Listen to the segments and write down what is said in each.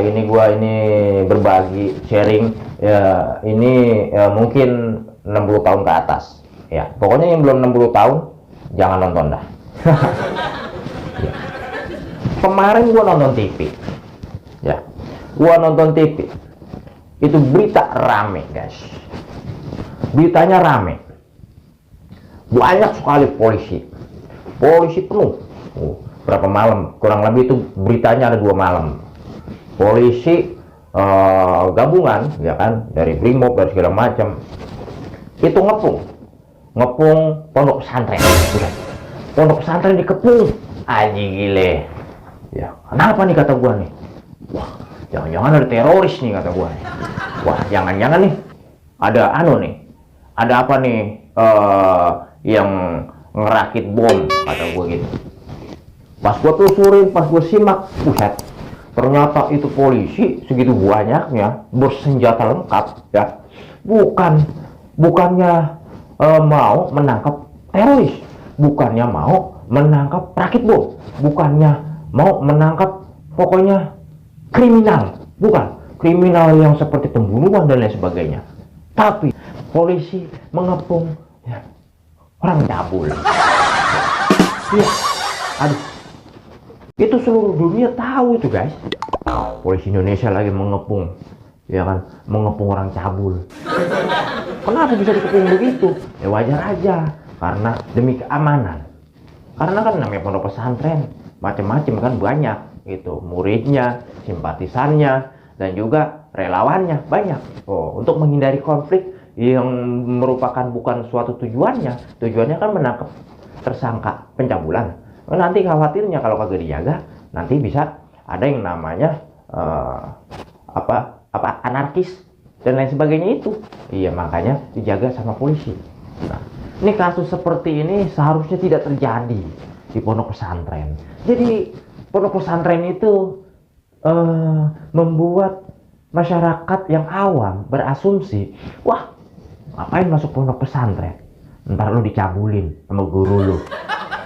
Kali ini gua ini berbagi sharing ya, ini mungkin 60 tahun ke atas. Ya, pokoknya yang belum 60 tahun jangan nonton dah. Ya. Kemarin gua nonton TV. Ya. Gua nonton TV. Itu berita rame, guys. Beritanya rame. Banyak sekali polisi. Polisi penuh. Berapa malam? Kurang lebih itu beritanya ada 2 malam. Polisi gabungan, ya kan, dari Brimob, dari segala macam, itu ngepung pondok pesantren. Pondok pesantren dikepung, aji gile. Ya, kenapa nih kata gua nih? Wah, jangan-jangan ada teroris nih kata gua nih. Wah, jangan-jangan nih ada nih, ada apa nih yang ngerakit bom kata gua gitu. Pas gua telusurin, pas gua simak, buset, ternyata itu polisi segitu banyaknya bersenjata lengkap, ya. Bukannya mau menangkap teroris, bukannya mau menangkap rakit bom, bukannya mau menangkap pokoknya kriminal, bukan kriminal yang seperti pembunuhan dan lain sebagainya, tapi polisi mengepung, ya, orang cabul. Ya, aduh, itu seluruh dunia tahu itu, guys. Polisi Indonesia lagi mengepung, ya kan, mengepung orang cabul. Kenapa bisa dikepung begitu? Ya wajar aja, karena demi keamanan. Karena kan namanya pondok pesantren, macam-macam kan, banyak itu muridnya, simpatisannya, dan juga relawannya banyak. Untuk menghindari konflik yang merupakan bukan suatu tujuannya kan menangkap tersangka pencabulan. Nanti khawatirnya kalau kagak dijaga, nanti bisa ada yang namanya anarkis dan lain sebagainya itu. Iya, makanya dijaga sama polisi. Nah, ini kasus seperti ini seharusnya tidak terjadi di pondok pesantren. Jadi pondok pesantren itu membuat masyarakat yang awam berasumsi, wah, ngapain masuk pondok pesantren? Ntar lu dicabulin sama guru lu.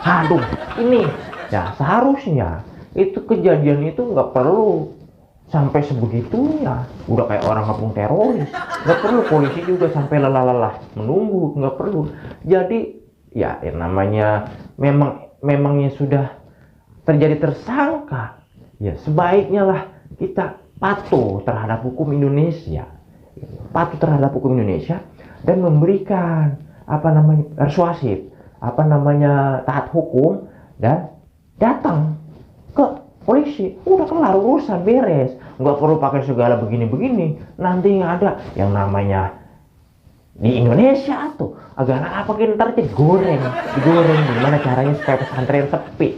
Aduh, ini ya seharusnya itu kejadian itu nggak perlu sampai sebegitunya. Udah kayak orang ngepung teroris, nggak perlu polisi juga sampai lelah-lelah menunggu, nggak perlu. Jadi ya yang namanya memangnya sudah terjadi tersangka, ya sebaiknya lah kita patuh terhadap hukum Indonesia, dan memberikan persuasif, taat hukum, dan datang ke polisi. Udah kelar urusan, beres. Nggak perlu pakai segala begini-begini. Nanti nggak ada yang namanya di Indonesia tuh agak apa ntar digoreng gimana caranya supaya pesantren sepi.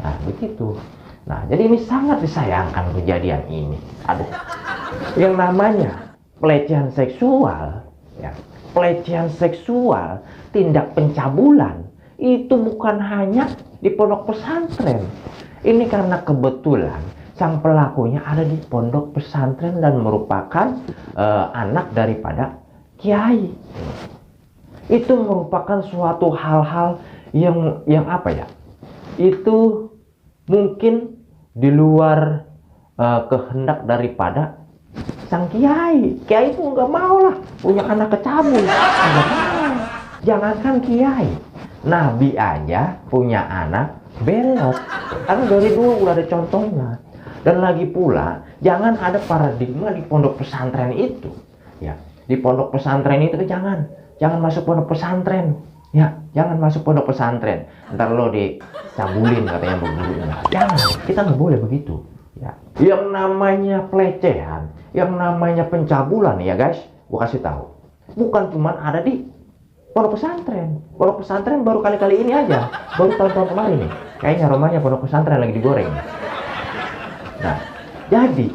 Nah begitu. Nah jadi ini sangat disayangkan kejadian ini. Aduh, yang namanya pelecehan seksual, ya, tindak pencabulan itu bukan hanya di pondok pesantren. Ini karena kebetulan sang pelakunya ada di pondok pesantren dan merupakan anak daripada kiai. Itu merupakan suatu hal-hal yang apa ya? Itu mungkin di luar kehendak daripada sang kiai. Kiai itu nggak mau lah punya anak kecabul. Nggak mau. Jangankan kiai, Nabi aja punya anak belot. Karena dari dulu udah ada contohnya. Dan lagi pula, jangan ada paradigma di pondok pesantren itu. Ya, di pondok pesantren itu jangan masuk pondok pesantren. Ya, jangan masuk pondok pesantren. Ntar lo dicabulin katanya begitu. Jangan, kita nggak boleh begitu. Ya, yang namanya pelecehan, yang namanya pencabulan, ya guys, gua kasih tahu, bukan cuma ada di pondok pesantren. Pondok pesantren baru kali-kali ini aja, baru tahun-tahun kemarin nih. Kayaknya aromanya pondok pesantren lagi digoreng. Nah, jadi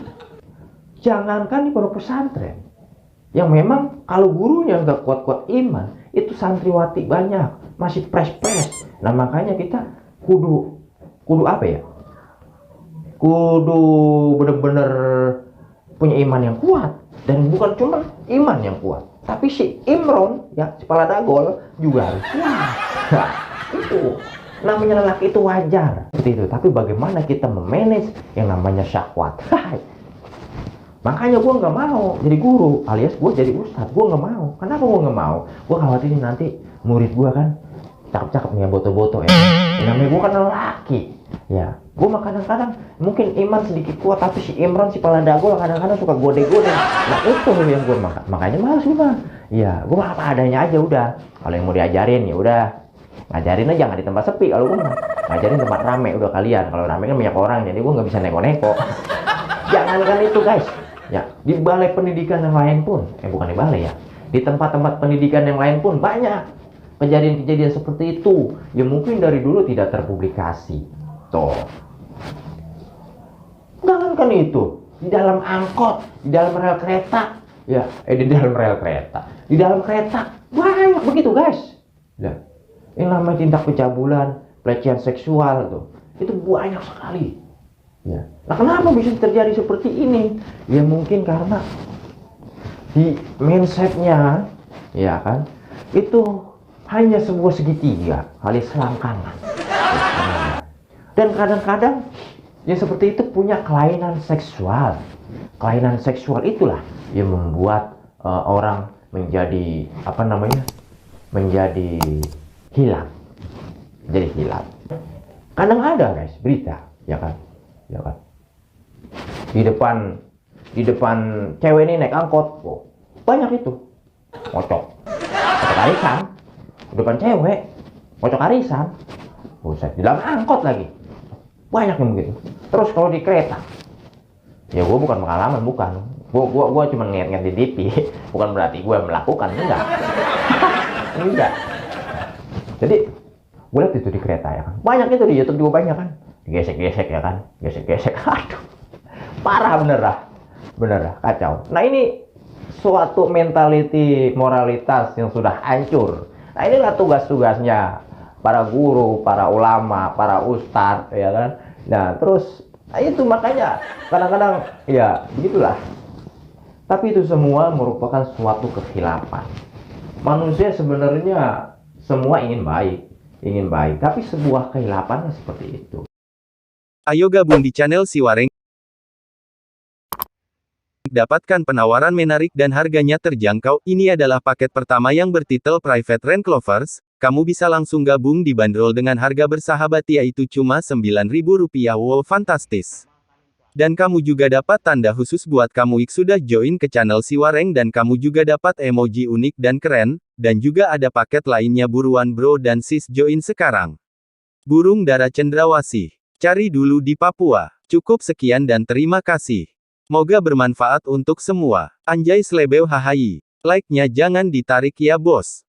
jangankan di pondok pesantren, yang memang kalau gurunya nggak kuat-kuat iman, itu santriwati banyak, masih pres-pres. Nah makanya kita kudu apa ya? Kudu bener-bener punya iman yang kuat, dan bukan cuma iman yang kuat, tapi si Imron, ya, kepala dagol juga harus kuat. Nah, itu namanya lelaki itu wajar seperti itu. Tapi bagaimana kita memanage yang namanya syahwat? Makanya gue nggak mau jadi guru alias gue jadi ustadz. Gue nggak mau. Kenapa gue nggak mau? Gue khawatir nanti murid gue kan cakep-cakep nih, boto-boto ya. Namanya gue kan lelaki. Ya, gue mah kadang-kadang mungkin iman sedikit kuat, tapi si Imran si kepala dago kadang-kadang suka gode-gode. Nah itu yang gue makanya males gue mah. Iya, gue mah apa adanya aja udah. Kalau yang mau diajarin ya udah, ngajarin aja, nggak di tempat sepi. Kalau gue mah ngajarin tempat rame udah kalian. Kalau rame kan banyak orang, jadi gue nggak bisa neko-neko. Jangankan itu guys, ya di balai pendidikan yang lain pun, bukan di balai ya, di tempat-tempat pendidikan yang lain pun banyak kejadian-kejadian seperti itu yang mungkin dari dulu tidak terpublikasi. Tuh, jangankan itu, di dalam angkot, di dalam rel kereta, ya, di dalam rel kereta, di dalam kereta banyak begitu guys. Ya, yang namanya tindak pencabulan, pelecehan seksual tuh, itu banyak sekali. Ya. Nah, kenapa bisa terjadi seperti ini? Ya mungkin karena di mindsetnya, ya kan, itu hanya sebuah segitiga, alias selangkangan. Dan kadang-kadang yang seperti itu punya kelainan seksual. Kelainan seksual itulah yang membuat orang menjadi apa namanya? Menjadi hilang. Jadi hilang. Kadang ada guys berita, ya kan? Ya kan? Di depan cewek ini naik angkot, oh, banyak itu ngocok arisan. Di depan cewek ngocok arisan, buset, di dalam angkot lagi banyak yang begitu. Terus kalau di kereta, ya gue bukan pengalaman, bukan, gue cuma ngeliat di TV, bukan berarti gue melakukan, enggak. Enggak. Jadi gue lihat itu di kereta ya kan, banyak itu di YouTube juga banyak kan, gesek-gesek ya kan, gesek-gesek, aduh, parah bener lah, kacau. Nah ini suatu mentality moralitas yang sudah hancur. Nah inilah tugas-tugasnya para guru, para ulama, para ustadz, ya kan. Nah terus itu makanya kadang-kadang ya begitulah. Tapi itu semua merupakan suatu kekhilafan. Manusia sebenarnya semua ingin baik, tapi sebuah kekhilafan seperti itu. Ayo gabung di channel Siwareng. Dapatkan penawaran menarik dan harganya terjangkau. Ini adalah paket pertama yang bertitel Private Rank Lovers. Kamu bisa langsung gabung dibanderol dengan harga bersahabat yaitu cuma Rp9.000. Wow, fantastis. Dan kamu juga dapat tanda khusus buat kamu yang sudah join ke channel Siwareng dan kamu juga dapat emoji unik dan keren, dan juga ada paket lainnya. Buruan bro dan sis join sekarang. Burung dara cendrawasih. Cari dulu di Papua. Cukup sekian dan terima kasih. Moga bermanfaat untuk semua. Anjay slebeu hahayi. Like-nya jangan ditarik ya bos.